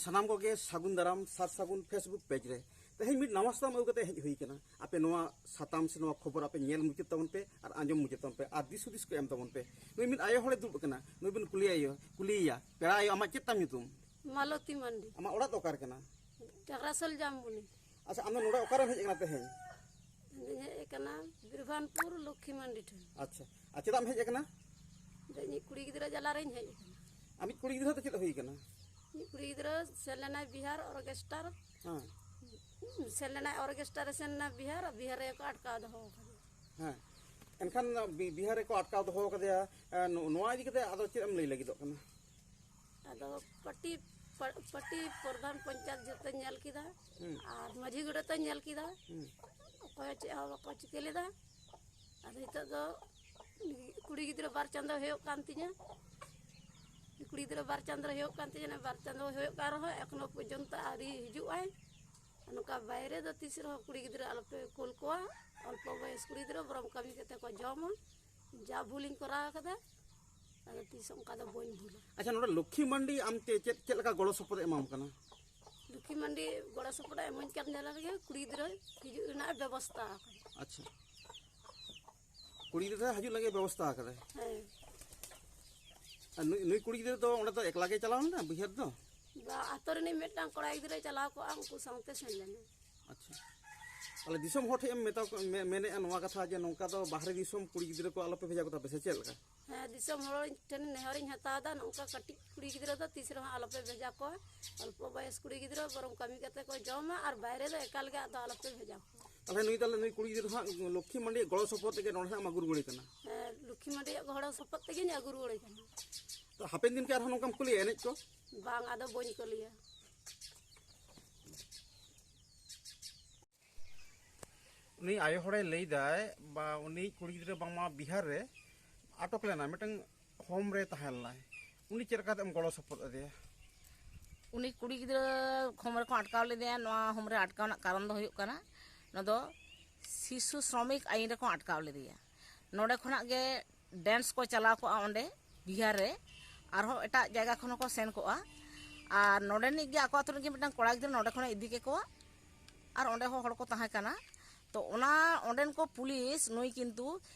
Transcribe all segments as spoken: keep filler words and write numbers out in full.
ᱥᱟᱱᱟᱢ ᱠᱚᱜᱮ ᱥᱟᱹᱜᱩᱱ ᱫᱟᱨᱟᱢ ᱥᱟᱨ ᱥᱟᱹᱜᱩᱱ Facebook ᱯᱮᱡᱽ ᱨᱮ᱾ ᱛᱮᱦᱮᱧ ᱢᱤᱫ ᱱᱟᱣᱟ ᱥᱟᱛᱟᱢ ᱟᱹᱜᱩ ᱠᱟᱛᱮ ᱦᱮᱡ ᱦᱩᱭ ᱟᱠᱟᱱᱟ᱾ ᱟᱯᱮ ᱱᱚᱣᱟ ᱥᱟᱛᱟᱢ ᱥᱮ ᱱᱚᱣᱟ ᱠᱷᱚᱵᱚᱨ ᱟᱯᱮ ᱧᱮᱞ ᱢᱩᱪᱟᱹᱫ ᱛᱟᱵᱚᱱ ᱯᱮ ᱟᱨ ᱟᱸᱡᱚᱢ ᱢᱩᱪᱟᱹᱫ ᱛᱟᱵᱚᱱ ᱯᱮ ᱟᱨ ᱫᱤᱥ ᱦᱩᱫᱤᱥ ᱠᱚ ᱮᱢ ᱛᱟᱵᱚᱱ ᱯᱮ᱾ ᱱᱩᱭ ᱢᱤᱫ ᱟᱭᱳ ᱦᱚᱲᱮ ᱫᱩᱲᱩᱵ ᱟᱠᱟᱱᱟ, ᱱᱩᱭ ᱵᱤᱱ ᱠᱩᱞᱤᱭᱟᱭᱟ, ᱠᱩᱞᱤᱭᱮᱭᱟ᱾ ᱯᱮᱲᱟ ᱟᱭᱳ, ᱟᱢᱟᱜ ᱪᱮᱫ ᱛᱟᱢ ᱧᱩᱛᱩᱢ? ᱢᱟᱞᱚᱛᱤ ᱢᱟᱱᱰᱤ᱾ ᱟᱢᱟᱜ ᱚᱲᱟᱜ ᱫᱚ ᱚᱠᱟ ᱨᱮ ᱠᱟᱱᱟ? ᱪᱟᱠᱨᱟᱥᱳᱞ ᱡᱟᱢᱵᱩᱱᱤ᱾ ᱟᱪᱪᱷᱟ, ᱟᱢ ᱫᱚ ᱱᱚᱰᱮ ᱚᱠᱟᱨᱮᱢ ᱦᱮᱡ ᱟᱠᱟᱱᱟ ᱛᱮᱦᱮᱧ? ᱤᱧ ᱦᱮᱡ ᱟᱠᱟᱱᱟ ᱵᱤᱨᱵᱷᱟᱱᱯᱩᱨ ᱞᱚᱠᱠᱷᱤ ᱢᱟᱱᱰᱤ ᱴᱷᱮᱱ᱾ ᱟᱪᱪᱷᱟ, ᱟᱨ ᱪᱮᱫᱟᱜ ᱮᱢ ᱦᱮᱡ ᱟᱠᱟᱱᱟ? ᱤᱧ ᱠᱩᱲᱤ ᱜᱤᱫᱽᱨᱟᱹ ᱡᱟᱞᱟᱨᱤᱧ ᱦᱮᱡ ᱟᱠᱟᱱᱟ᱾ ᱟᱢᱤᱡ ᱠᱩᱲᱤ ᱜᱤᱫᱽᱨᱟᱹ ᱫᱚ ᱪᱮᱫ ᱦᱩᱭ ᱟᱠᱟᱱᱟ? ᱤᱧ ᱠᱩᱲᱤ ᱜᱤᱫᱽᱨᱟᱹ ᱥᱮᱱ ᱞᱮᱱᱟᱭ ᱵᱤᱦᱟᱨ ᱚᱨᱜᱮᱥᱴᱟᱨ᱾ ᱦᱮᱸ᱾ ᱥᱮᱱ ᱞᱮᱱᱟᱭ ᱚᱨᱜᱮᱥᱴᱟᱨ ᱨᱮ, ᱥᱮᱱ ᱞᱮᱱᱟᱭ ᱵᱤᱦᱟᱨ, ᱵᱤᱦᱟᱨ ᱨᱮᱠᱚ ᱟᱴᱠᱟᱣ ᱫᱚᱦᱚ ᱟᱠᱟᱫᱮᱭᱟ᱾ ᱦᱮᱸ᱾ ᱮᱱᱠᱷᱟᱱ ᱵᱤ- ᱵᱤᱦᱟᱨ ᱨᱮᱠᱚ ᱟᱴᱠᱟᱣ ᱫᱚᱦᱚ ᱟᱠᱟᱫᱮᱭᱟ᱾ ᱮ, ᱱᱚ- ᱱᱚᱣᱟ ᱤᱫᱤ ᱠᱟᱛᱮ ᱟᱫᱚ ᱪᱮᱫ ᱮᱢ ᱞᱟᱹᱭ ᱞᱟᱹᱜᱤᱫᱚᱜ ᱠᱟᱱᱟ? ᱟᱫᱚ ᱯᱟᱴᱤ ᱯᱟ- ᱯᱟᱴᱤ ᱯᱨᱚᱫᱷᱟᱱ ᱯᱚᱧᱪᱟᱭᱮᱛ ᱡᱚᱛᱚᱧ ᱧᱮᱞ ᱠᱮᱫᱟ᱾ ᱦᱩᱸ᱾ ᱟᱨ ᱢᱟᱹᱡᱷᱤ ᱜᱚᱰᱮᱛ ᱦᱚᱸᱧ ᱧᱮᱞ ᱠᱮᱫᱟ᱾ ᱦᱩᱸ᱾ ᱚᱠᱚᱭ ᱦᱚᱸ ᱪᱮᱫ ᱦᱚᱸ ᱵᱟᱠᱚ ᱪᱤᱠᱟᱹ ᱞᱮᱫᱟ᱾ ᱟᱫᱚ ᱱᱤᱛᱚᱜ ᱫᱚ ᱠᱩᱲᱤ ᱜᱤᱫᱽᱨᱟᱹ ᱵᱟᱨ ᱪᱟᱸᱫᱚ ᱦᱩᱭᱩᱜ ᱠᱟᱱ ᱛᱤᱧᱟᱹ᱾ ᱠᱩᱲᱤ ᱜᱤᱫᱽᱨᱟᱹ ᱵᱟᱨ ᱪᱟᱸᱫᱚ ᱦᱩᱭᱩᱜ ᱠᱟᱱ ᱛᱤᱧᱟᱹ᱾ ᱵᱟᱨ ᱪᱟᱸᱫᱚ ᱦᱩᱭᱩᱜ ᱠᱟᱱ ᱨᱮᱦᱚᱸ ᱮᱠᱷᱚᱱᱳ ᱯᱚᱨᱡᱚᱱᱛᱚ ᱟᱹᱣᱨᱤ ᱦᱤᱡᱩᱜ ᱟᱭ᱾ ᱱᱚᱝᱠᱟ ᱵᱟᱭᱨᱮ ᱫᱚ ᱛᱤᱥ ᱨᱮᱦᱚᱸ ᱠᱩᱲᱤ ᱜᱤᱫᱽᱨᱟᱹ ᱟᱞᱚᱯᱮ ᱠᱩᱞ ᱠᱚᱣᱟ᱾ ᱚᱞᱯᱚ ᱵᱚᱭᱮᱥ ᱠᱩᱲᱤ ᱜᱤᱫᱽᱨᱟᱹ ᱵᱚᱨᱚᱢ ᱠᱟᱹᱢᱤ ᱠᱟᱛᱮ ᱠᱚ ᱡᱚᱢᱟ᱾ ᱡᱟ ᱵᱷᱩᱞᱤᱧ ᱠᱚᱨᱟᱣ ᱟᱠᱟᱫᱟ, ᱟᱫᱚ ᱛᱤᱥ ᱚᱱᱠᱟ ᱫᱚ ᱵᱟᱹᱧ ᱵᱷᱩᱞᱟ᱾ ᱟᱪᱪᱷᱟ, ᱱᱚᱰᱮ ᱞᱚᱠᱠᱷᱤ ᱢᱟᱱᱰᱤ ᱟᱢ ᱪᱮ- ᱪᱮᱫ ᱪᱮᱫ ᱞᱮᱠᱟ ᱜᱚᱲᱚ ᱥᱚᱯᱚᱦᱚᱫ ᱮ ᱮᱢᱟᱢ ᱠᱟᱱᱟ? ᱞᱚᱠᱠᱷᱤ ᱢᱟᱱᱰᱤ ᱜᱚᱲᱚ ᱥᱚᱯᱚᱦᱚᱫ ᱮ ᱮᱢᱟᱹᱧ ᱠᱟᱱ ᱡᱟᱞᱟ ᱨᱮᱜᱮ ᱠᱩᱲᱤ ᱜᱤᱫᱽᱨᱟᱹ ᱦᱤᱡᱩᱜ ᱨᱮᱱᱟᱜ ᱮ ᱵᱮᱵᱚᱥᱛᱷᱟ ᱟᱠᱟᱫᱟ᱾ ᱟᱪᱪᱷᱟ, ᱠᱩᱲᱤ ᱜᱤᱫᱽᱨᱟᱹ ᱦᱤᱡᱩᱜ ᱞᱟᱹᱜᱤᱫ ᱵᱮᱵᱚᱥᱛᱷᱟ ᱟᱠᱟᱫᱟᱭ᱾ ᱦᱮᱸ᱾ ᱟᱨ ᱱᱩᱭ ᱱᱩᱭ ᱠᱩᱲᱤ ᱜᱤᱫᱽᱨᱟᱹ ᱫᱚ ᱚᱸᱰᱮ ᱫᱚ ᱮᱠᱞᱟ ᱜᱮ ᱪᱟᱞᱟᱣ ᱞᱮᱱᱟ ᱵᱤᱦᱟᱨ ᱫᱚ? ᱵᱟ, ᱟᱛᱳ ᱨᱤᱱᱤᱡ ᱢᱤᱫᱴᱟᱝ ᱠᱚᱲᱟ ᱜᱤᱫᱽᱨᱟᱹᱭ ᱪᱟᱞᱟᱣ ᱠᱚᱜᱼᱟ, ᱩᱱᱠᱩ ᱥᱟᱶᱛᱮ ᱥᱮᱱ ᱞᱮᱱᱟ᱾ ᱟᱪᱪᱷᱟ, ᱛᱟᱦᱞᱮ ᱫᱤᱥᱚᱢ ᱦᱚᱲ ᱴᱷᱮᱱ ᱮᱢ ᱢᱮᱛᱟ ᱠᱚ- ᱢᱮ- ᱢᱮᱱᱮᱫᱼᱟ ᱱᱚᱣᱟ ᱠᱟᱛᱷᱟ ᱡᱮ ᱱᱚᱝᱠᱟ ᱫᱚ ᱵᱟᱦᱨᱮ ᱫᱤᱥᱚᱢ ᱠᱩᱲᱤ ᱜᱤᱫᱽᱨᱟᱹ ᱠᱚ ᱟᱞᱚᱯᱮ ᱵᱷᱮᱡᱟ ᱠᱚᱛᱟ ᱯᱮ, ᱥᱮ ᱪᱮᱫ ᱞᱮᱠᱟ? ᱦᱮᱸ, ᱫᱤᱥᱚᱢ ᱦᱚᱲ ᱴᱷᱮᱱ ᱱᱮᱦᱚᱨᱤᱧ ᱦᱟᱛᱟᱣ ᱮᱫᱟ, ᱱᱚᱝᱠᱟ ᱠᱟᱹᱴᱤᱡ ᱠᱩᱲᱤ ᱜᱤᱫᱽᱨᱟᱹ ᱫᱚ ᱛᱤᱥ ᱨᱮᱦᱚᱸ ᱟᱞᱚᱯᱮ ᱵᱷᱮᱡᱟ ᱠᱚᱣᱟ᱾ ᱚᱞᱯᱚ ᱵᱚᱭᱚᱥ ᱠᱩᱲᱤ ᱜᱤᱫᱽᱨᱟᱹ ᱵᱚᱨᱚᱝ ᱠᱟᱹᱢᱤ ᱠᱟᱛᱮ ᱠᱚ ᱡᱚᱢᱟ, ᱟᱨ ᱵᱟᱭᱨᱮ ᱫᱚ ᱮᱠᱟᱞ ᱜᱮ ᱟᱫᱚ ᱟᱞᱚᱯᱮ ᱵᱷᱮᱡᱟ ᱠᱚᱣᱟ᱾ ᱛᱟᱦᱞᱮ ᱱᱩᱭ ᱛᱟᱦᱞᱮ ᱱᱩᱭ ᱠᱩᱲᱤ ᱜᱤᱫᱽᱨᱟᱹ ᱦᱟᱸᱜ ᱞᱚᱠᱠᱷᱤ ᱢᱟᱱᱰᱤᱭᱟᱜ ᱜᱚᱲᱚ ᱥᱚᱯᱚᱦᱚᱫ ᱛᱮᱜᱮ ᱱᱚᱰᱮ ᱦᱟᱸᱜ ᱮᱢ ᱟᱹᱜᱩ ᱨᱩᱣᱟᱹᱲᱮ ᱠᱟᱱᱟ? ᱦᱮᱸ, ᱞᱚᱠᱠᱷᱤ ᱢᱟᱱᱰᱤᱭᱟᱜ ᱜᱚᱲᱚ ᱥᱚᱯᱚᱦᱚᱫ ᱛᱮᱜᱮᱧ ᱟᱹᱜᱩ ᱨᱩᱣᱟᱹᱲᱮ ᱠᱟᱱᱟ᱾ ᱛᱚ ᱦᱟᱯᱮᱱ ᱫᱤᱱ ᱠᱤ ᱟᱨᱦᱚᱸ ᱱᱚᱝᱠᱟᱢ ᱠᱩᱞᱤᱭᱟ ᱮᱱᱮᱡ ᱠᱚ? ᱵᱟᱝ, ᱟᱫᱚ ᱵᱟᱹᱧ ᱠᱩᱞᱤᱭᱟ᱾ ᱩᱱᱤ ᱟᱭᱳ ᱦᱚᱲᱮ ᱞᱟᱹᱭ ᱫᱟᱭ ᱵᱟ ᱩᱱᱤ ᱠᱩᱲᱤ ᱜᱤᱫᱽᱨᱟᱹ ᱵᱟᱝᱢᱟ ᱵᱤᱦᱟᱨ ᱨᱮ ᱟᱴᱚᱠ ᱞᱮᱱᱟ, ᱢᱤᱫᱴᱟᱝ ᱦᱳᱢ ᱨᱮ ᱛᱟᱦᱮᱸ ᱞᱮᱱᱟᱭ᱾ ᱩᱱᱤ ᱪᱮᱫ ᱞᱮᱠᱟᱛᱮᱢ ᱜᱚᱲᱚ ᱥᱚᱯᱚᱦᱚᱫ ᱟᱫᱮᱭᱟ? ᱩᱱᱤ ᱠᱩᱲᱤ ᱜᱤᱫᱽᱨᱟᱹ ᱦᱳᱢ ᱨᱮᱠᱚ ᱟᱴᱠᱟᱣ ᱞᱮᱫᱮᱭᱟ᱾ ᱱᱚᱣᱟ ᱦᱳᱢ ᱨᱮ ᱟᱴᱠᱟᱣ ᱨᱮᱱᱟᱜ ᱠᱟᱨᱚᱱ ᱫᱚ ᱦᱩᱭᱩᱜ ᱠᱟᱱᱟ, ᱱᱚᱣᱟ ᱫᱚ ᱥᱤᱥᱩ ᱥᱨᱚᱢᱤᱠ ᱟᱭᱤᱱ ᱨᱮᱠᱚ ᱟᱴᱠᱟᱣ ᱞᱮᱫᱮᱭᱟ᱾ ᱱᱚᱰᱮ ᱠᱷᱚᱱᱟᱜ ᱜᱮ ᱰᱮᱱᱥ ᱠᱚ ᱪᱟᱞᱟᱣ ᱠᱚᱜᱼᱟ ᱚᱸᱰᱮ ᱵᱤᱦᱟᱨ ᱨᱮ, ᱟᱨᱦᱚᱸ ᱮᱴᱟᱜ ᱡᱟᱭᱜᱟ ᱠᱷᱚᱱ ᱦᱚᱸᱠᱚ ᱥᱮᱱ ᱠᱚᱜᱼᱟ᱾ ᱟᱨ ᱱᱚᱰᱮᱱᱤᱡ ᱜᱮ ᱟᱠᱚ ᱟᱹᱛᱩ ᱨᱮᱱ ᱜᱮ ᱢᱤᱫᱴᱟᱝ ᱠᱚᱲᱟ ᱜᱤᱫᱽᱨᱟᱹ ᱱᱚᱰᱮ ᱠᱷᱚᱱᱮ ᱤᱫᱤ ᱠᱮᱠᱚᱣᱟ, ᱟᱨ ᱚᱸᱰᱮ ᱦᱚᱸ ᱦᱚᱲ ᱠᱚ ᱛᱟᱦᱮᱸ ᱠᱟᱱᱟ᱾ ᱛᱚ ᱚᱱᱟ ᱚᱸᱰᱮᱱ ᱠᱚ ᱯᱩᱞᱤᱥ ᱱᱩᱭ ᱠᱤᱱᱛᱩ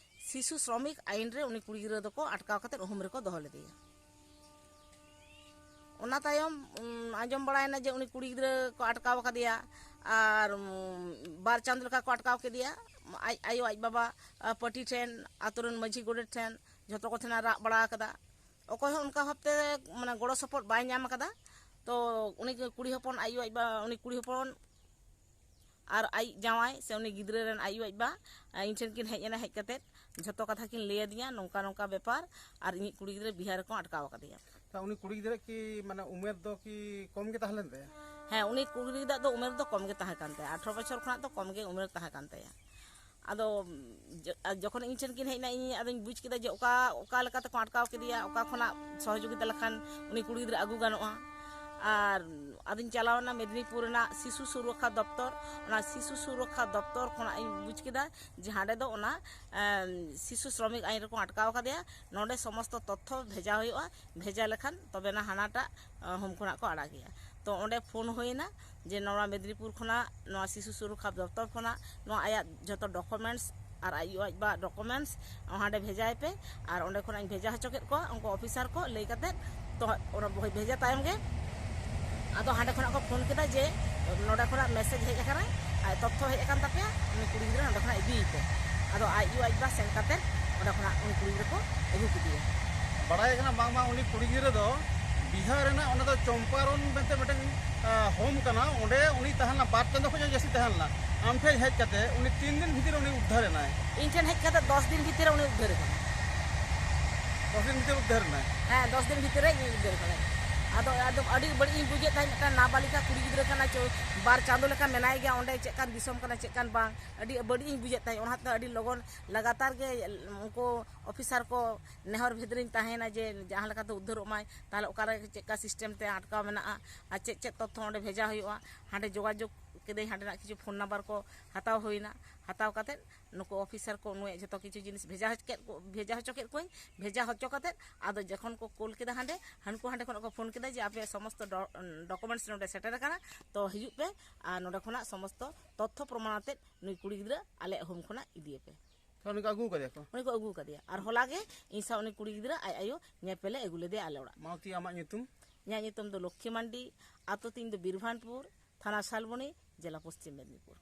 ᱥᱤᱥᱩ ᱥᱨᱚᱢᱤᱠ ᱟᱭᱤᱱ ᱨᱮ ᱩᱱᱤ ᱠᱩᱲᱤ ᱜᱤᱫᱽᱨᱟᱹ ᱫᱚᱠᱚ ᱟᱴᱠᱟᱣ ᱠᱟᱛᱮ ᱩᱦᱩᱢ ᱨᱮᱠᱚ ᱫᱚᱦᱚ ᱞᱮᱫᱮᱭᱟ᱾ ᱚᱱᱟ ᱛᱟᱭᱚᱢ, ᱩᱢ, ᱟᱸᱡᱚᱢ ᱵᱟᱲᱟᱭᱮᱱᱟ ᱡᱮ ᱩᱱᱤ ᱠᱩᱲᱤ ᱜᱤᱫᱽᱨᱟᱹ ᱠᱚ ᱟᱴᱠᱟᱣ ᱟᱠᱟᱫᱮᱭᱟ ᱟᱨ, ᱩᱢ, ᱵᱟᱨ ᱪᱟᱸᱫᱚ ᱞᱮᱠᱟ ᱠᱚ ᱟᱴᱠᱟᱣ ᱠᱮᱫᱮᱭᱟ᱾ ᱟᱡ ᱟᱭᱳ, ᱟᱡ ᱵᱟᱵᱟ, ᱟ, ᱯᱟᱹᱴᱤ ᱴᱷᱮᱱ, ᱟᱛᱳ ᱨᱮᱱ ᱢᱟᱹᱡᱷᱤ ᱜᱚᱰᱮᱛ ᱴᱷᱮᱱ ᱡᱷᱚᱛᱚ ᱠᱚ ᱴᱷᱮᱱ ᱨᱟᱜ ᱵᱟᱲᱟ ᱟᱠᱟᱫᱟ᱾ ᱚᱠᱚᱭ ᱦᱚᱸ ᱚᱱᱠᱟ ᱵᱷᱟᱵᱛᱮ, ᱢᱟᱱᱮ, ᱜᱚᱲᱚ ᱥᱚᱯᱚᱦᱚᱫ ᱵᱟᱭ ᱧᱟᱢ ᱟᱠᱟᱫᱟ᱾ ᱛᱚ ᱩᱱᱤ ᱠᱩᱲᱤ ᱦᱚᱯᱚᱱ ᱟᱡ ᱟᱭᱳ, ᱟᱡ ᱵᱟᱵᱟ, ᱩᱱᱤ ᱠᱩᱲᱤ ᱦᱚᱯᱚᱱ ᱟᱨ ᱟᱡ ᱡᱟᱶᱟᱭ ᱥᱮ ᱩᱱᱤ ᱜᱤᱫᱽᱨᱟᱹ ᱨᱮᱱ ᱟᱡ ᱟᱭᱳ, ᱟᱡ ᱵᱟᱵᱟ, ᱟ, ᱤᱧ ᱴᱷᱮᱱ ᱠᱤᱱ ᱦᱮᱡ ᱮᱱᱟ᱾ ᱦᱮᱡ ᱠᱟᱛᱮ ᱡᱷᱚᱛᱚ ᱠᱟᱛᱷᱟ ᱠᱤᱱ ᱞᱟᱹᱭ ᱟᱹᱫᱤᱧᱟ, ᱱᱚᱝᱠᱟ ᱱᱚᱝᱠᱟ ᱵᱮᱯᱟᱨ, ᱟᱨ ᱤᱧᱤᱡ ᱠᱩᱲᱤ ᱜᱤᱫᱽᱨᱟᱹ ᱵᱤᱦᱟᱨ ᱨᱮᱠᱚ ᱟᱴᱠᱟᱣ ᱟᱠᱟᱫᱮᱭᱟ᱾ ᱛᱟ ᱩᱱᱤ ᱠᱩᱲᱤ ᱜᱤᱫᱽᱨᱟᱹ ᱠᱤ, ᱢᱟᱱᱮ, ᱩᱢᱮᱨ ᱫᱚ ᱠᱤ ᱠᱚᱢ ᱜᱮ ᱛᱟᱦᱮᱸ ᱞᱮᱱ ᱛᱟᱭᱟ? ᱦᱮᱸ, ᱩᱱᱤ ᱠᱩᱲᱤ ᱜᱤᱫᱽᱨᱟᱹ ᱫᱚ ᱩᱢᱮᱨ ᱫᱚ ᱠᱚᱢ ᱜᱮ ᱛᱟᱦᱮᱸ ᱠᱟᱱ ᱛᱟᱭᱟ, ᱟᱴᱷᱨᱚ ᱵᱚᱪᱷᱚᱨ ᱠᱷᱚᱱᱟᱜ ᱫᱚ ᱠᱚᱢ ᱜᱮ ᱩᱢᱮᱨ ᱛᱟᱦᱮᱸ ᱠᱟᱱ ᱛᱟᱭᱟ᱾ ᱟᱫᱚ ᱡᱚ-, ᱟᱨ ᱡᱚᱠᱷᱚᱱ ᱤᱧ ᱴᱷᱮᱱ ᱠᱤᱱ ᱦᱮᱡ ᱮᱱᱟ, ᱤᱧ ᱟᱫᱚᱧ ᱵᱩᱡᱽ ᱠᱮᱫᱟ ᱡᱮ ᱚᱠᱟ, ᱚᱠᱟ ᱞᱮᱠᱟ ᱛᱮᱠᱚ ᱟᱴᱠᱟᱣ ᱠᱮᱫᱮᱭᱟ, ᱚᱠᱟ ᱠᱷᱚᱱᱟᱜ ᱥᱚᱦᱚᱡᱳᱜᱤᱛᱟ ᱞᱮᱠᱷᱟᱱ ᱩᱱᱤ ᱠᱩᱲᱤ ᱜᱤᱫᱽᱨᱟᱹ ᱟᱹᱜᱩ ᱜᱟᱱᱚᱜᱼᱟ᱾ ᱟᱨ ᱟᱫᱚᱧ ᱪᱟᱞᱟᱣ ᱮᱱᱟ ᱢᱮᱫᱽᱱᱤᱯᱩᱨ ᱨᱮᱱᱟᱜ ᱥᱤᱥᱩ ᱥᱩᱨᱚᱠᱠᱷᱟ ᱫᱚᱯᱛᱚᱨ᱾ ᱚᱱᱟ ᱥᱤᱥᱩ ᱥᱩᱨᱚᱠᱠᱷᱟ ᱫᱚᱯᱛᱚᱨ ᱠᱷᱚᱱᱟᱜ ᱤᱧ ᱵᱩᱡᱽ ᱠᱮᱫᱟ ᱡᱮ ᱦᱟᱸᱰᱮ ᱫᱚ ᱚᱱᱟ, ᱮᱢ, ᱥᱤᱥᱩ ᱥᱨᱚᱢᱤᱠ ᱟᱭᱤᱱ ᱨᱮᱠᱚ ᱟᱴᱠᱟᱣ ᱟᱠᱟᱫᱮᱭᱟ, ᱱᱚᱰᱮ ᱥᱚᱢᱚᱥᱛᱚ ᱛᱚᱛᱛᱷᱚ ᱵᱷᱮᱡᱟ ᱦᱩᱭᱩᱜᱼᱟ, ᱵᱷᱮᱡᱟ ᱞᱮᱠᱷᱟᱱ ᱛᱚᱵᱮᱱᱟ ᱦᱟᱱᱟᱴᱟᱜ, ᱮ, ᱦᱳᱢ ᱠᱷᱚᱱᱟᱜ ᱠᱚ ᱟᱲᱟᱜᱮᱭᱟ᱾ ᱛᱚ ᱚᱸᱰᱮ ᱯᱷᱳᱱ ᱦᱩᱭᱮᱱᱟ ᱡᱮ ᱱᱚᱣᱟ ᱢᱮᱫᱽᱱᱤᱯᱩᱨ ᱠᱷᱚᱱᱟᱜ, ᱱᱚᱣᱟ ᱥᱤᱥᱩ ᱥᱩᱨᱚᱠᱠᱷᱟ ᱫᱚᱯᱛᱚᱨ ᱠᱷᱚᱱᱟᱜ ᱱᱚᱣᱟ ᱟᱭᱟᱜ ᱡᱷᱚᱛᱚ ᱰᱚᱠᱩᱢᱮᱱᱴᱥ ᱟᱨ ᱟᱡ ᱟᱭᱳ ᱟᱡ ᱵᱟ ᱰᱚᱠᱩᱢᱮᱱᱴᱥ ᱦᱟᱸᱰᱮ ᱵᱷᱮᱡᱟᱭ ᱯᱮ᱾ ᱟᱨ ᱚᱸᱰᱮ ᱠᱷᱚᱱᱟᱜ ᱤᱧ ᱵᱷᱮᱡᱟ ᱦᱚᱪᱚ ᱠᱮᱫ ᱠᱚᱣᱟ ᱩᱱᱠᱩ ᱚᱯᱷᱤᱥᱟᱨ ᱠᱚ ᱞᱟᱹᱭ ᱠᱟᱛᱮᱫ᱾ ᱛᱚ ᱚᱱᱟ ᱵᱷᱮᱡᱟ ᱛᱟᱭᱚᱢ ᱜᱮ ᱟᱫᱚ ᱦᱟᱸᱰᱮ ᱠᱷᱚᱱᱟᱜ ᱠᱚ ᱯᱷᱳᱱ ᱠᱮᱫᱟ ᱡᱮ ᱱᱚᱰᱮ ᱠᱷᱚᱱᱟᱜ ᱢᱮᱥᱮᱡᱽ ᱦᱮᱡ ᱟᱠᱟᱱᱟ, ᱟᱨ ᱛᱚᱛᱛᱷᱚ ᱦᱮᱡ ᱟᱠᱟᱱ ᱛᱟᱯᱮᱭᱟ, ᱩᱱᱤ ᱠᱩᱲᱤ ᱜᱤᱫᱽᱨᱟᱹ ᱱᱚᱰᱮ ᱠᱷᱚᱱᱟᱜ ᱤᱫᱤᱭᱮ ᱯᱮ᱾ ᱟᱫᱚ ᱟᱡ ᱟᱭᱳ ᱟᱡ ᱵᱟ ᱥᱮᱱ ᱠᱟᱛᱮᱫ ᱚᱸᱰᱮ ᱠᱷᱚᱱᱟᱜ ᱩᱱᱤ ᱠᱩᱲᱤ ᱜᱤᱫᱽᱨᱟᱹ ᱠᱚ ᱟᱹᱜᱩ ᱠᱮᱫᱮᱭᱟ᱾ ᱵᱟᱲᱟᱭ ᱠᱟᱱᱟ ᱵᱟᱝᱢᱟ ᱩᱱᱤ ᱠᱩᱲᱤ ᱜᱤᱫᱽᱨᱟᱹ ᱫᱚ ᱵᱤᱦᱟᱨ ᱨᱮᱱᱟᱜ, ᱚᱱᱟ ᱫᱚ ᱪᱚᱢᱯᱟᱨᱚᱱ ᱢᱮᱱᱛᱮ ᱢᱤᱫᱴᱮᱱ, ᱟ, ᱦᱳᱢ ᱠᱟᱱᱟ, ᱚᱸᱰᱮ ᱩᱱᱤ ᱛᱟᱦᱮᱸ ᱞᱮᱱᱟ, ᱵᱟᱨ ᱪᱟᱸᱫᱳ ᱠᱷᱚᱱ ᱦᱚᱸ ᱡᱟᱹᱥᱛᱤ ᱛᱟᱦᱮᱸ ᱞᱮᱱᱟ᱾ ᱟᱢ ᱴᱷᱮᱱ ᱦᱮᱡ ᱠᱟᱛᱮ ᱩᱱᱤ ᱛᱤᱱ ᱫᱤᱱ ᱵᱷᱤᱛᱤᱨ ᱨᱮ ᱩᱱᱤ ᱩᱫᱽᱫᱷᱟᱨ ᱮᱱᱟᱭ᱾ ᱤᱧ ᱴᱷᱮᱱ ᱦᱮᱡ ᱠᱟᱛᱮ ᱫᱚᱥ ᱫᱤᱱ ᱵᱷᱤᱛᱤᱨ ᱨᱮ ᱩᱱᱤ ᱩᱫᱽᱫᱷᱟᱹᱨ ᱟᱠᱟᱱᱟ᱾ ᱫᱚᱥ ᱫᱤᱱ ᱵᱷᱤᱛᱤᱨ ᱩᱫᱽᱫᱷᱟᱹᱨ ᱮᱱᱟᱭ᱾ ᱦᱮᱸ, ᱫᱚᱥ ᱫᱤᱱ ᱵᱷᱤᱛᱤᱨ ᱨᱮ ᱤᱧ ᱩᱫᱽᱫᱷᱟᱹᱨ ᱠᱟᱱᱟᱭ᱾ ᱟᱫᱚ ᱮᱠᱫᱚᱢ ᱟᱹᱰᱤ ᱵᱟᱹᱲᱤᱡ ᱤᱧ ᱵᱩᱡᱮᱫ ᱛᱟᱦᱮᱸᱫ, ᱢᱤᱫᱴᱟᱝ ᱱᱟᱵᱟᱞᱤᱠᱟ ᱠᱩᱲᱤ ᱜᱤᱫᱽᱨᱟᱹ ᱠᱟᱱᱟᱭ, ᱪᱚ-, ᱵᱟᱨ ᱪᱟᱸᱫᱳ ᱞᱮᱠᱟ ᱢᱮᱱᱟᱭ ᱜᱮᱭᱟ ᱚᱸᱰᱮ, ᱪᱮᱫ ᱠᱟᱱ ᱫᱤᱥᱚᱢ ᱠᱟᱱᱟ, ᱪᱮᱫ ᱠᱟᱱ ᱵᱟᱝ, ᱟᱹᱰᱤ ᱵᱟᱹᱲᱤᱡ ᱤᱧ ᱵᱩᱡᱮᱫ ᱛᱟᱦᱮᱸᱫ᱾ ᱚᱱᱟᱛᱮ ᱟᱹᱰᱤ ᱞᱚᱜᱚᱱ ᱞᱟᱜᱟᱛᱟᱨ ᱜᱮ ᱩᱱᱠᱩ ᱚᱯᱷᱤᱥᱟᱨ ᱠᱚ ᱱᱮᱦᱚᱨ ᱵᱷᱮᱫᱨᱮᱧ ᱛᱟᱦᱮᱸᱭᱮᱱᱟ ᱡᱮ ᱡᱟᱦᱟᱸ ᱞᱮᱠᱟᱛᱮ ᱩᱫᱽᱫᱷᱟᱹᱨᱚᱜ ᱢᱟᱭ, ᱛᱟᱦᱚᱞᱮ ᱚᱠᱟᱨᱮ ᱪᱮᱫ ᱞᱮᱠᱟ ᱥᱤᱥᱴᱮᱢ ᱛᱮ ᱟᱴᱠᱟᱣ ᱢᱮᱱᱟᱜᱼᱟ ᱟᱨ ᱪᱮᱫ ᱪᱮᱫ ᱛᱚᱛᱛᱷᱚ ᱚᱸᱰᱮ ᱵᱷᱮᱡᱟ ᱦᱩᱭᱩᱜᱼᱟ, ᱦᱟᱸᱰᱮ ᱡᱳᱜᱟᱡᱳᱜᱽ ᱠᱮᱫᱟᱹᱧ, ᱦᱟᱸᱰᱮᱱᱟᱜ ᱠᱤᱪᱷᱩ ᱯᱷᱳᱱ ᱱᱟᱢᱵᱟᱨ ᱠᱚ ᱦᱟᱛᱟᱣ ᱦᱩᱭᱱᱟ᱾ ᱦᱟᱛᱟᱣ ᱠᱟᱛᱮᱫ ᱱᱩᱠᱩ ᱚᱯᱷᱤᱥᱟᱨ ᱠᱚ ᱱᱩᱭᱟᱜ ᱡᱷᱚᱛᱚ ᱠᱤᱪᱷᱩ ᱡᱤᱱᱤᱥ ᱵᱷᱮᱡᱟ ᱦᱚᱪᱚ ᱠᱮᱫ ᱠᱚ, ᱵᱷᱮᱡᱟ ᱦᱚᱪᱚ ᱠᱮᱫ ᱠᱚᱣᱟᱧ᱾ ᱵᱷᱮᱡᱟ ᱦᱚᱪᱚ ᱠᱟᱛᱮᱫ ᱟᱫᱚ ᱡᱚᱠᱷᱚᱱ ᱠᱚ ᱠᱳᱞ ᱠᱮᱫᱟ ᱦᱟᱸᱰᱮ, ᱦᱟᱹᱱᱠᱩ ᱦᱟᱸᱰᱮ ᱠᱷᱚᱱᱟᱜ ᱠᱚ ᱯᱷᱳᱱ ᱠᱮᱫᱟ ᱡᱮ, "ᱟᱯᱮᱭᱟᱜ ᱥᱚᱢᱚᱥᱛᱚ ᱰᱚ-, ᱰᱚᱠᱩᱢᱮᱱᱴᱥ ᱱᱚᱰᱮ ᱥᱮᱴᱮᱨ ᱟᱠᱟᱱᱟ, ᱛᱚ ᱦᱤᱡᱩᱜ ᱯᱮ ᱟᱨ ᱱᱚᱰᱮ ᱠᱷᱚᱱᱟᱜ ᱥᱚᱢᱚᱥᱛᱚ ᱛᱚᱛᱛᱷᱚ ᱯᱨᱚᱢᱟᱱ ᱟᱛᱮᱫ ᱱᱩᱭ ᱠᱩᱲᱤ ᱜᱤᱫᱽᱨᱟᱹ ᱟᱞᱮᱭᱟᱜ ᱦᱳᱢ ᱠᱷᱚᱱᱟᱜ ᱤᱫᱤᱭᱮᱯᱮ᱾" ᱛᱚ ᱩᱱᱤ ᱠᱚ ᱟᱹᱜᱩ ᱠᱟᱫᱮᱭᱟ ᱠᱚ? ᱩᱱᱤ ᱠᱚ ᱟᱹᱜᱩ ᱠᱟᱫᱮᱭᱟ᱾ ᱟᱨ ᱦᱚᱞᱟ ᱜᱮ ᱤᱧ ᱥᱟᱶ ᱩᱱᱤ ᱠᱩᱲᱤ ᱜᱤᱫᱽᱨᱟᱹ ᱟᱡ ᱟᱭᱳ ᱧᱮᱯᱮᱞᱮ ᱟᱹᱜᱩ ᱞᱮᱫᱮᱭᱟ ᱟᱞᱮ ᱚᱲᱟᱜ᱾ ᱢᱟᱞᱚᱛᱤ, ᱟᱢᱟᱜ ᱧᱩᱛᱩᱢ? ᱤᱧᱟᱹᱜ ᱧᱩᱛᱩᱢ ᱫᱚ ᱞᱚᱠᱠᱷᱤ ᱢᱟᱱᱰᱤ, ᱟᱛᱳ ᱛᱤᱧ ᱫᱚ ᱵᱤᱨᱵᱷᱟᱱᱯᱩᱨ, ᱛᱷᱟᱱᱟ ᱥᱟᱞᱵᱚᱱᱤ, ᱡᱮᱞᱟ ᱯᱚᱥᱪᱤᱢ ᱢᱮᱫᱽᱱᱤᱯᱩᱨ᱾